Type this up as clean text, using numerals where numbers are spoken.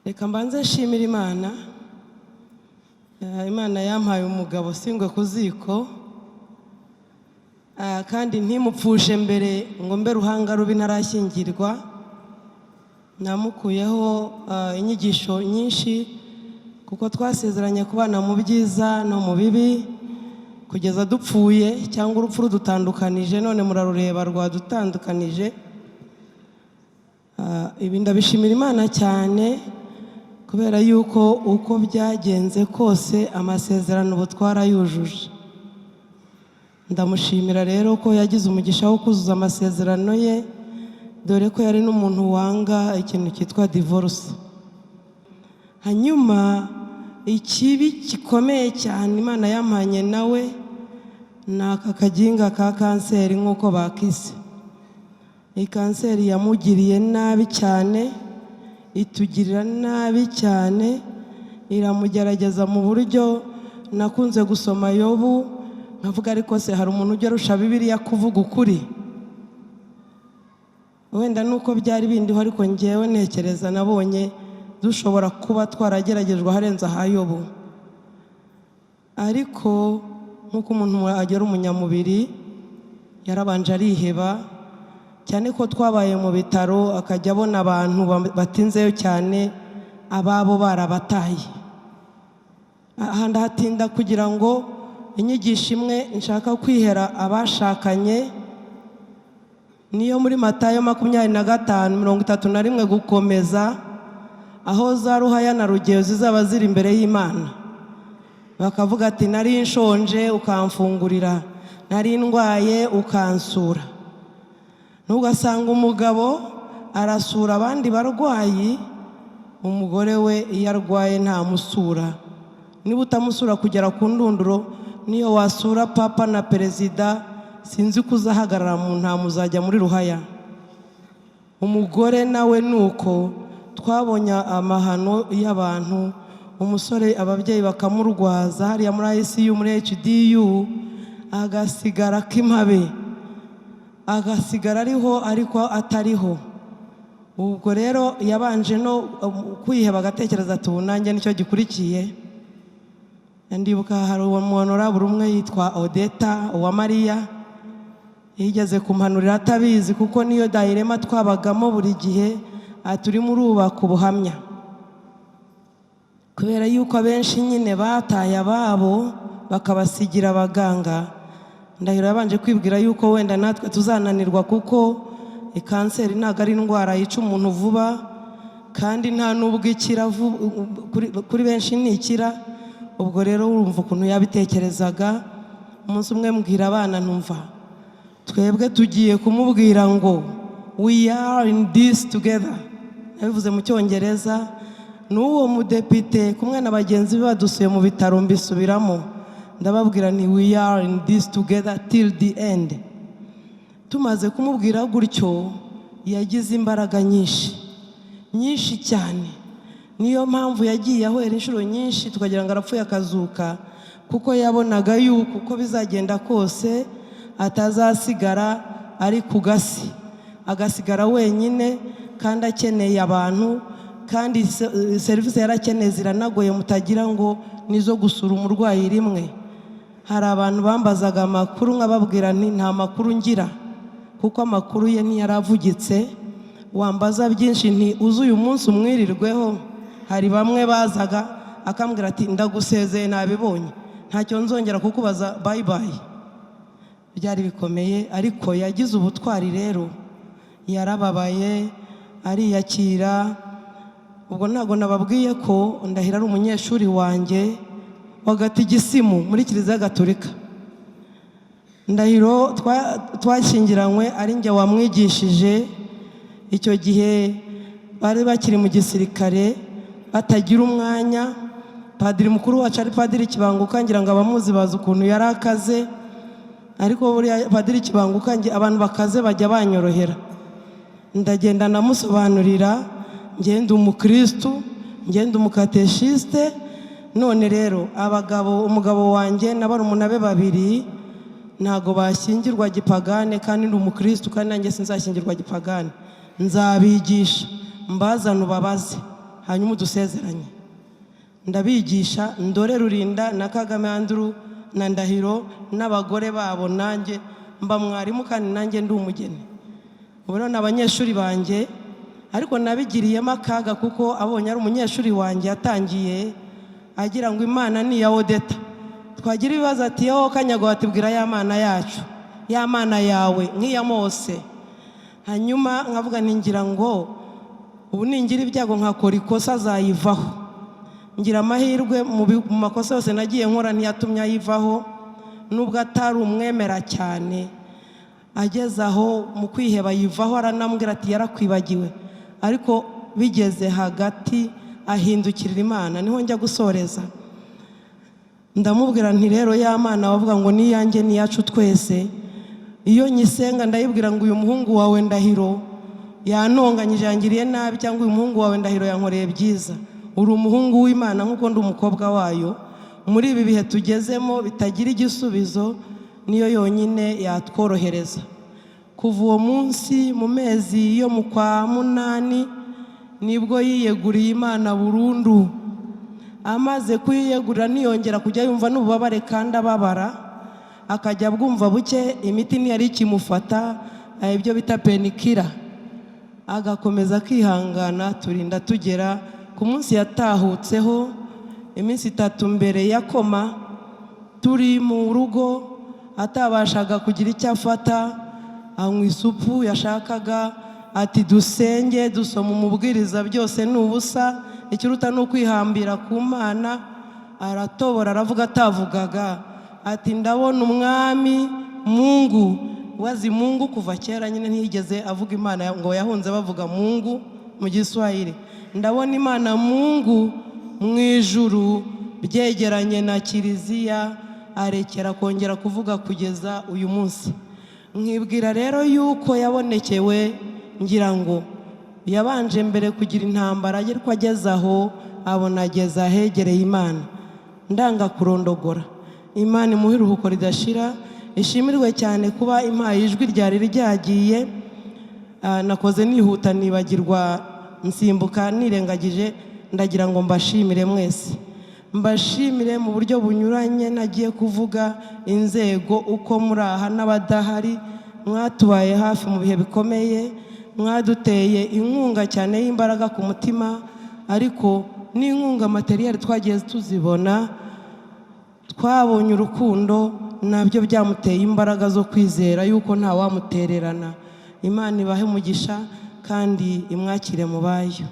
Reka mbanze nshimire Imana. Imana yampaye umugabo singwe ku ziko. Kandi ntimupfushe mbere ngo mbe ruhanga rubi ntarashyingirwa. Namukuyeho inyigisho nyinshi, kuko twasezeranye kubana mu byiza no mu bibi kugeza dupfuye cyangwa urupfu rudutandukanije. None murarureba rwadutandukanije. Ibi ndabishimira Imana cyane, kubera yuko uko byagenze kose amasezerano ubu twarayujuje. Ndamushimira rero ko yagize umugisha wo kuzuza amasezerano ye, dore ko yari n'umuntu wanga ikintu cyitwa divorce. Hanyuma ikibi gikomeye cyane Imana yampanye nawe ni aka kaginga ka kanseri, nk'uko bakise. Iyi kanseri yamugiriye nabi cyane, itugirira nabi cyane, iramugerageza mu buryo nakunze gusoma Yobu nkavuga: "Ariko se hari umuntu ujya arusha Bibiliya kuvuga ukuri?" Wenda nuko byari bindiho, ariko ngewe ntekereza nabonye dushobora kuba twarageragejwe aharenze aha Yobu. Ariko nk'uko umuntu agera umunyamubiri, yarabanje ariheba cyane, ko twabaye mu bitaro akajya abona abantu batinzeyo cyane, ababo barabataye. Aha ndahatinda kugira ngo inyigisho imwe nshaka kwihera abashakanye niyo muri Matayo 25:31 gukomeza, aho za Ruhaya na Rugeyo zizaba ziri imbere y'Imana, bakavuga ati: "Nari nshonje ukamfungurira, nari ndwaye ukansura." Ntugasanga umugabo arasura abandi barwayi, umugore we iyo arwaye ntamusura. Niba utamusura kugera ku ndunduro, niyo wasura papa na perezida, sinzi ko uzahagarara mu ntama, uzajya muri ruhaya. Umugore nawe ni uko. Twabonye amahano y'abantu, umusore ababyeyi bakamurwaza hariya muri ICU, muri HDU, agasigara k'impabe, agasigara ariho ariko atariho. Ubwo rero yabanje no kwiheba, agatekereza ati: "Ubu nanjye nicyo gikurikiye." Ndibuka hari uwo umwe yitwa Odeta Uwamariya, yigeze kumpanurira atabizi, kuko niyo dilemma twabagamo buri gihe, turimo urubaka ubuhamya, kubera yuko abenshi nyine bataye ababo bakabasigira abaganga. Ndahiro yabanje kwibwira yuko wenda natwe tuzananirwa, kuko kanseri ntabwo ari indwara yica umuntu vuba, kandi nta n'ubwo ikira kuri benshi ntikira. Ubwo rero urumva ukuntu yabitekerezaga. Umunsi umwe mbwira abana, ntumva twebwe tugiye kumubwira ngo "We are in this together." Nabivuze mu Cyongereza, n'uwo mudepite kumwe na bagenzi be badusuye mu bitaro, mbisubiramo, ndababwira ni "We are in this together till the end." Tumaze kumubwira gutyo, yagize imbaraga nyinshi nyinshi cyane. Niyo mpamvu yagiye ahwera inshuro nyinshi tukagira ngo arapfuye akazuka, kuko yabonaga yuko uko bizagenda kose atazasigara ari ku gasi, agasigara wenyine kandi akeneye abantu, kandi serivisi yarakeneye ziranagoye, mutagira ngo nizo gusura umurwayi rimwe. Hari abantu bambazaga amakuru, nkababwira nti: "Nta makuru ngira," kuko amakuru ye ntiyaravugitse. Wambaza byinshi nti: "Uze uyu munsi umwirirweho." Hari bamwe bazaga akambwira ati: "Ndagusezeye, nabibonye, ntacyo nzongera kukubaza, bye bye." Byari bikomeye, ariko yagize ubutwari rero, yarababaye ariyakira. Ubwo ntabwo nababwiye ko Ndahira ari umunyeshuri wanjye wa gatigisimu muri Kiliziya Gatolika. Ndahiro twashyingiranywe ari njye wamwigishije. Icyo gihe bari bakiri mu gisirikare, batagira umwanya. Padiri mukuru wacu ari Padiri Kibanguka, ngira ngo abamuzi bazi ukuntu yari akaze. Ariko buriya Padiri Kibanguka, abantu bakaze bajya banyorohera. Ndagenda ndamusobanurira: ngenda umukristu, ngenda umukateshiste. None rero abagabo, umugabo wanjye na barumuna be babiri ntago bashyingirwa gipagane, kandi ndi umukristu, kandi nanjye sinzashyingirwa gipagane. Nzabigisha, mbazane ubabaze. Hanyuma udusezeranye. Ndabigisha Ndore Rurinda na Kagame Andrew na Ndahiro n'abagore babo, nanjye mba mwarimu kandi nanjye ndi umugeni. Ubu rero ni abanyeshuri banjye, ariko nabigiriyemo akaga kuko abonye ari umunyeshuri wanjye yatangiye agira ngo Imana ni iya Odeta. Twagira ibibazo ati: "Yo kanyago," watibwira ya Mana yacu, ya Mana yawe nk'iya Mose. Hanyuma nkavuga nti: "Ngira ngo ubu ningira ibyago nkakora ikosa azayivaho." Ngira amahirwe, mu makosa yose nagiye nkora ntiyatumye ayivaho, nubwo atari umwemera cyane. Ageze aho mu kwiheba yivaho, aranambwira ati: "Yarakwibagiwe." Ariko bigeze hagati ahindukirira Imana. Niho njya gusoreza. Ndamubwira nti: "Rero ya Mana bavuga ngo ni iyanjye, ni iyacu twese, iyo nyisenga ndayibwira ngo uyu muhungu wawe Ndahiro yantonganyije, yangiriye nabi, cyangwa uyu muhungu wawe Ndahiro yankoreye byiza. Uri umuhungu w'Imana nk'uko ndi umukobwa wayo. Muri ibi bihe tugezemo bitagira igisubizo, niyo yonyine yatworohereza." Kuva uwo munsi, mu mezi yo mu kwa munani, nibwo yiyeguriye Imana burundu. Amaze kuyiyegurira ntiyongera kujya yumva n'ububabare, kandi ababara akajya abwumva buke. Imiti ntiyari ikimufata, ibyo bita painkiller, agakomeza akihangana. Turinda tugera ku munsi yatahutseho, iminsi 3 mbere ya koma, turi mu rugo, atabashaga kugira icyo afata, anywa isupu yashakaga, ati: "Dusenge." Dusoma umubwiriza, byose ni ubusa, ikiruta ni ukwihambira ku Mana. Aratobora, aravuga, atavugaga, ati: "Ndabona umwami Mungu." Wazi Mungu kuva kera nyine, ntiyigeze avuga Imana, ngo yahunze bavuga Mungu mu Giswahili. "Ndabona Imana Mungu mu ijuru byegeranye na kiliziya." Arekera kongera kuvuga kugeza uyu munsi. Nkibwira rero yuko yabonekewe. Ngira ngo yabanje mbere kugira intambara, ariko ageze aho abona ageze ahegereye Imana. Ndanga kurondogora. Imana imuhe iruhuko ridashira. Ishimirwe cyane kuba impaye ijwi ryari ryagiye. Nakoze nihuta, nibagirwa, nsimbuka nirengagije. Ndagira ngo mbashimire mwese, mbashimire mu buryo bunyuranye. Nagiye kuvuga inzego uko muri aha n'abadahari, mwatubaye hafi mu bihe bikomeye, mwaduteye inkunga cyane y'imbaraga ku mutima, ariko n'inkunga matériel twagiye tuzibona. Twabonye urukundo, nabyo byamuteye imbaraga zo kwizera yuko nta wamutererana. Imana ibahe umugisha kandi imwakire mu bayo.